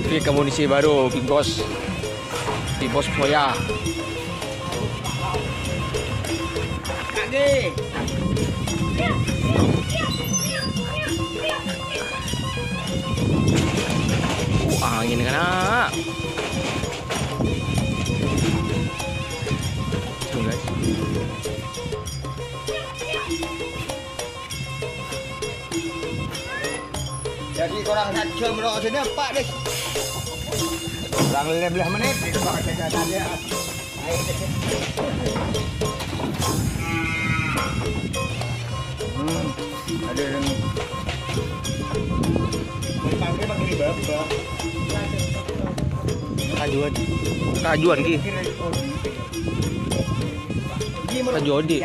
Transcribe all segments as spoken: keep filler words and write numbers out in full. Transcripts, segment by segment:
Ini amunisi baru, Big Boss. Big Boss Foya. Uh, angin kena. Tuh, guys. Jadi kurang sejam lo sini, Pak, deh. Kurang lima belas menit, Pak, saya tanya. Ayo, deh. Hmm, ada yang dipanggil pakai bapak. Kajuan. Kajuan, ki. Kaju odi'.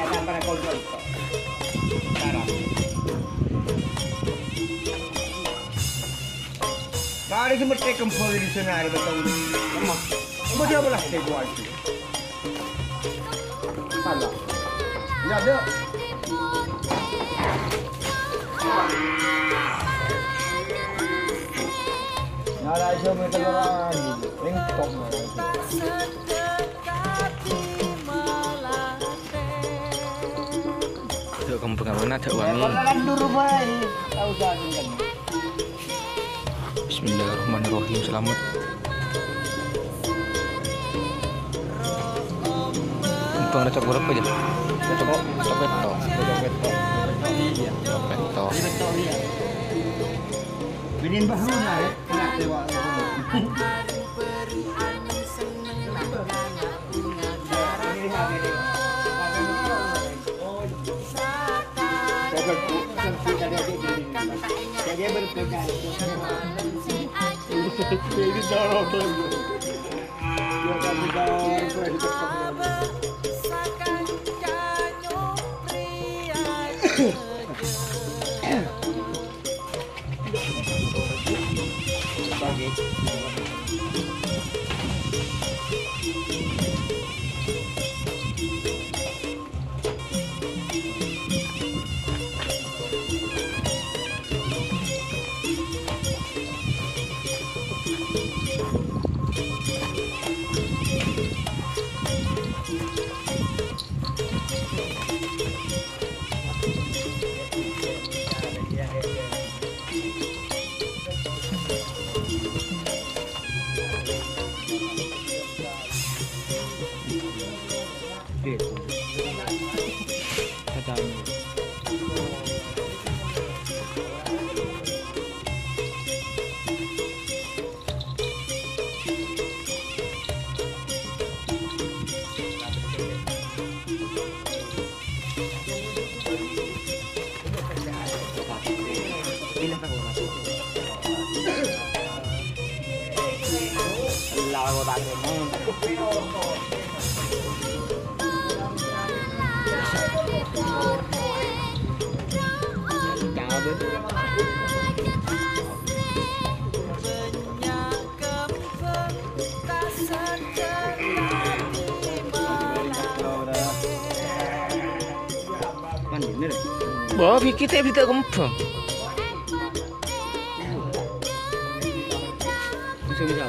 Kare sè mèthè kembhâng è dissa arè bâtong. Emma. Emma sè abâlâ sè buwâ itu. Salah. Ya, ada. Nara iso mèthè lorang. Ring tok. Dâ' kembhâng amanah, dâ' wangi. Bismillahirrahmanirrahim. Selamat. Kembhâng ada coklat apa ya? Coklat, coklat to. Coklat to. Coklat to. Binin bahu na, ya. Wah, Vicky tè' berita kembhâng. Bisa, bisa.